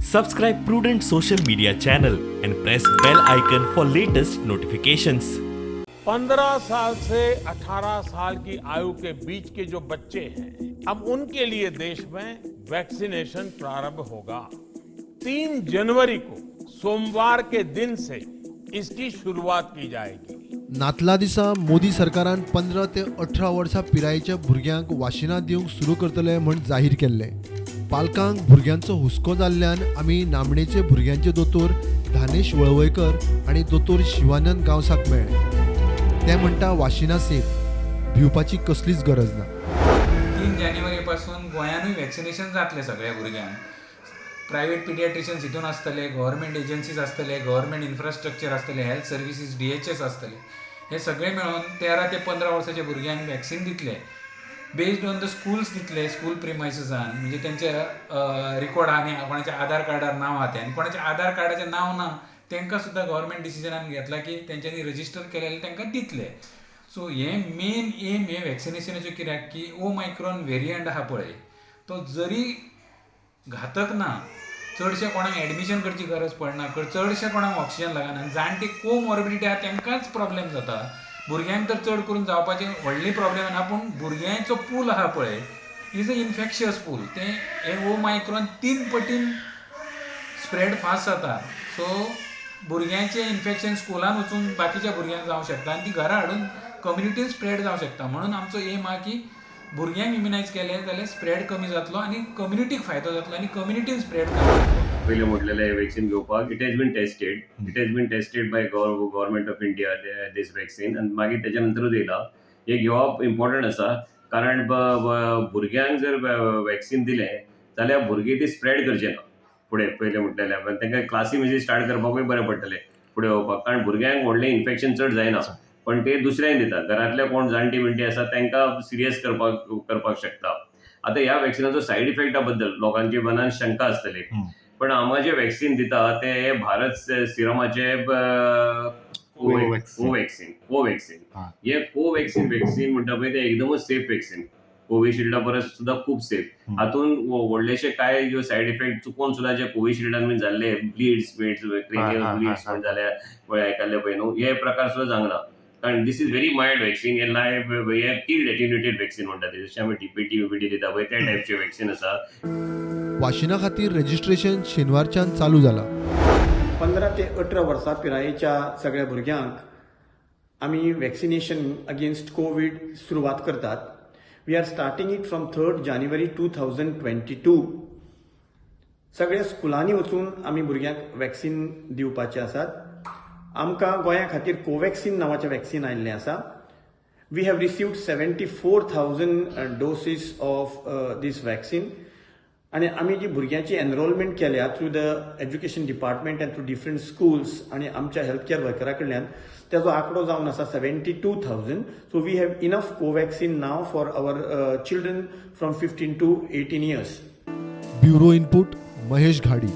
Subscribe Prudent social media channel and press bell icon for latest notifications. 15 साल से 18 साल की आयु के बीच के जो बच्चे हैं, अब उनके लिए देश में वैक्सीनेशन प्रारंभ होगा। 3 जनवरी को सोमवार के दिन से इसकी शुरुआत की जाएगी। नातला दिसा मोदी सरकारान 15 ते 18 वर्सां पिरायेच्या भुरग्यांक वाशिनां दिवंक सुरू करतले म्हूण जाहीर केल्लें. पालकांक भुरग्यांचो हुस्को जाल्ल्यान आमी नामनेचे भुरग्यांचे दोतोर धानेश वळवयकर आनी दोतोर शिवानंद गांवसाक मेळ्ळे. ते म्हणटा, वाशिनां सेफ, भिवपाची कसलीच गरज ना. 3 जानेवारी पासून गोंयानूय वॅक्सिनेशन जातलें सगळ्या भुरग्यांक. प्रायवेट पिडियाट्रिशियन्स हितून आसतले, गव्हर्मेंट एजन्सीज आसतले, गव्हर्मेंट इन्फ्रास्ट्रक्चर आसतले, हेल्थ सर्विसीस, डीएचएस आसतले. हे सगळे मेळून 13 ते 15 वर्साच्या भुरग्यांक वॅक्सिन दितले. बेस्ड ऑन the schools दितले, स्कूल प्रिमायसिसान. म्हणजे तेंचे रिकॉर्ड आहा आनी कोणाच्या आधार कार्डार नांव आहा तें आनी कोणाच्या आधार कार्डाचें नांव ना, तांकां सुद्दां गव्हर्मेंट डिसिजनान घेतला की तेंच्यांनी रजिस्टर केलेले तांकां दितले. सो हें मेन एम हें वॅक्सिनेशनाचें कित्याक की ओमायक्रॉन वेरियंट आहा पळय, तो जरी घातक ना, चडशे कोणाक एडमिशन करची गरज पडना, चडशे कोणाक ऑक्सिजन लागना आनी जाणटे कोमॉर्बिडिटी आहा तांकांच प्रॉब्लेम जाता. भुरग्यांक तर चड करून जावपाचे व्हडली प्रॉब्लेम ना, पूण भुरग्यांचो पूल आहा पळय, is a infectious पूल. तें हें ओमायक्रॉन तीन पटीन स्प्रेड फास्ट जाता. सो भुरग्यांचें इन्फेक्शन स्कुलान वचून बाकीच्या भुरग्यांक जावंक शकता आनी ती घरा हाडून कम्युनिटीन स्प्रेड जावंक शकता. म्हणून आमचो एम आहा की भुरग्यांक इम्युनायज केलें जाल्यार स्प्रेड कमी जातलो आनी कम्युनिटीक फायदो जातलो आनी कम्युनिटीन स्प्रेड कमी जातलो. पयलें म्हटलेलें वॅक्सिन घेवपाक, it has been tested, it has been tested by Government of India, this vaccine. आनी मागीर तेच्या नंतरूच येयला. हें घेवप इम्पॉर्टंट आसा, कारण भुरग्यांक जर वॅक्सिन दिलें जाल्यार भुरगीं ती स्प्रेड करचे ना फुडें. पयलें म्हटलेलें तांकां क्लासी बिसी स्टार्ट करपाकूय बरें पडटलें फुडें वचपाक, कारण भुरग्यांक व्हडलें इन्फेक्शन चड जायना, पण ते दुसऱ्यांक दितात. घरांतले कोण जाणटी बिणटी आसा तांकां सिरियस करपाक करपाक शकता. आतां ह्या वॅक्सिनाचो सायड इफेक्टा बद्दल लोकांची मनान शंका आसतली, पण हांगा जे वॅक्सिन दिता ते भारत सिरमाचे कोवॅक्सिन. कोवॅक्सिन, कोवॅक्सिन. हे कोवॅक्सिन वॅक्सिन म्हणटा पळय, ते एकदमच सेफ वॅक्सिन, कोविशिल्डा परस सुद्दां खूब सेफ. हातून व्हडलेशे काय ज्यो सायड इफेक्ट चुकोन सुद्दां जे कोविशिल्डान बीन जाल्ले, ब्लिड्स बिड्स, क्रेनियल ब्लिड्स पण जाल्या पळय, आयकल्ले पळय न्हू, हे प्रकार सुद्दां जावंक ना, कारण this is very mild vaccine. हे लायव्ह, हे किल्ड एटेन्युएटेड वॅक्सिन म्हणटा ते. जशें आमी डीपीटी बिपीटी दिता पळय, त्या टायपचे वॅक्सिन आसा. वाशिना खातीर रजिस्ट्रेशन शेनवारच्यान चालू जाला. 15 ते 18 वर्सां पिरायेच्या सगळ्या भुरग्यांक आमी वॅक्सिनेशन अगेन्स्ट कोवीड सुरवात करतात. We are starting it from 3rd January 2022. सगळ्या स्कुलांनी वचून आमी भुरग्यांक वॅक्सिन दिवपाचे आसात. आमकां गोंया खातीर कोवॅक्सिन नांवाचें वॅक्सिन आयिल्लें आसा. We have received 74,000 doses of this vaccine आनी आमी जी भुरग्यांची एनरोलमेंट केल्या through the education department and through different schools आनी आमच्या हेल्थ केअर वर्करा कडल्यान, तेजो आंकडो जावन आसा 72,000. So we have enough Covaxin now for our children from 15 to 18 years. Bureau input, Mahesh Ghadi.